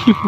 Angin.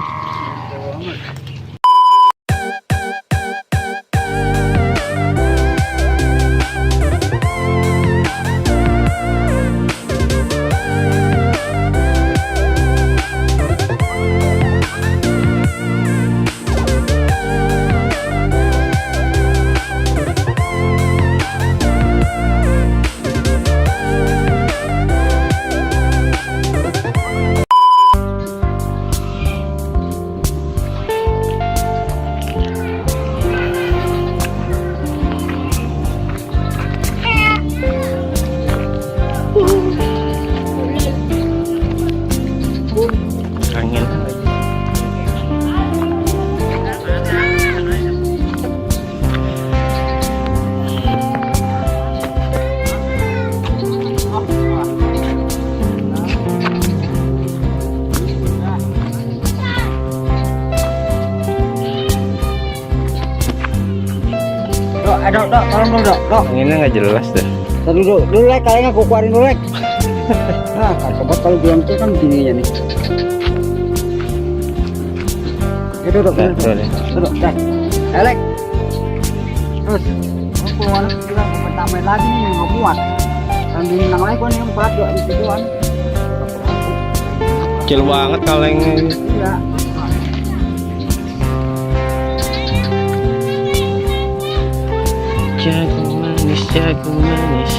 Dok, tolong dong, dok. Anginnya nggak jelas deh. Dulu lek, kayaknya aku keluarin dulu lek. Nah, sobat kalau bilang itu kan begini ya nih. Duduk, duduk, dah. Lek. Terus, aku keluar bilang pertama lagi nih, nggak kuat. Dan bintang lagi kan yang berat juga di situan. Kecil banget kalengnya. Iya. Jago manis.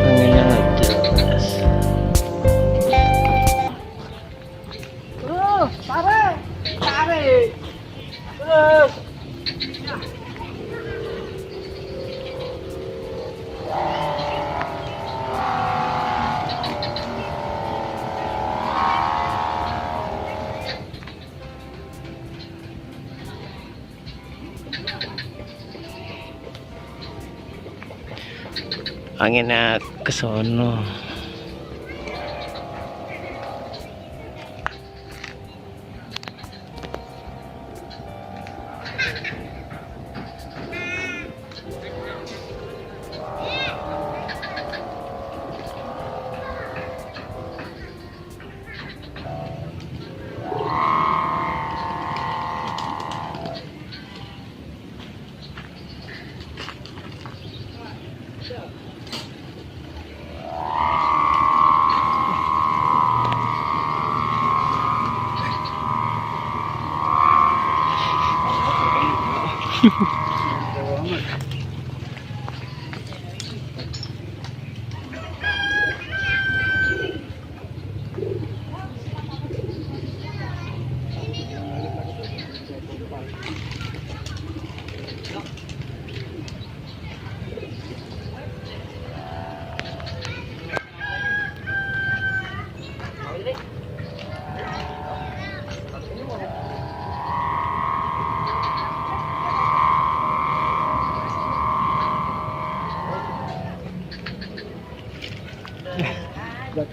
Anginnya nggak jelas. Tarik. Terus. Anginnya ke sono.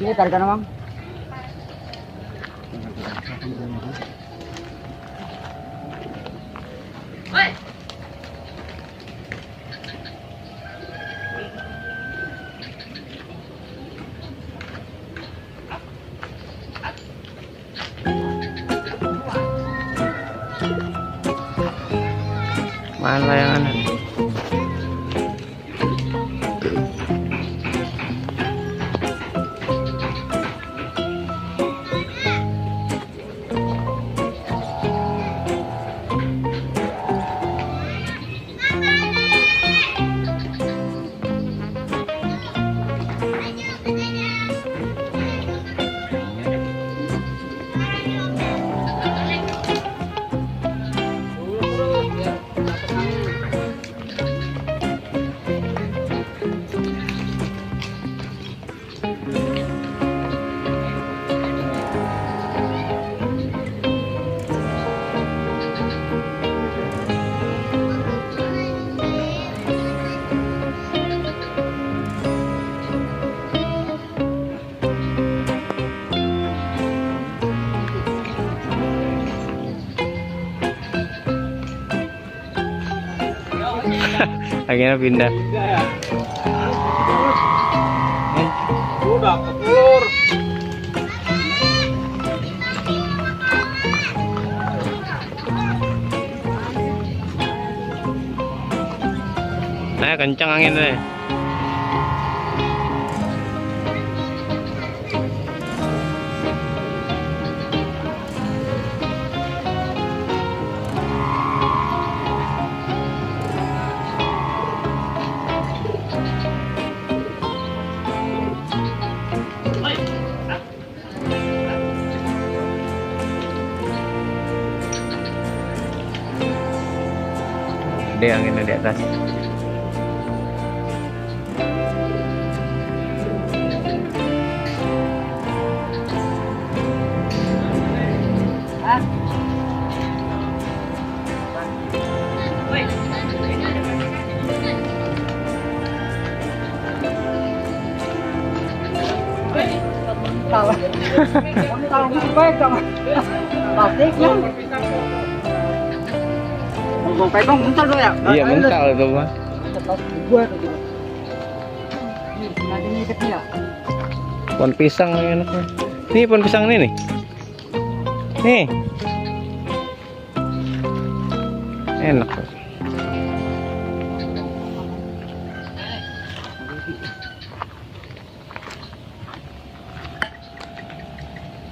Ini tarik kanan, Bang. Mana layangan? Akhirnya pindah. Udah ketelur. Nah, kencang anginnya. Dia anginnya di atas. Tahu. Tahu pegang. Plastiknya. Gua pegang mental lo ya. Iya, mental itu mah. Gua tuh. Ini nanti kecil. Pohon pisang enaknya. Nih pohon pisang ini nih. Nih. Enak.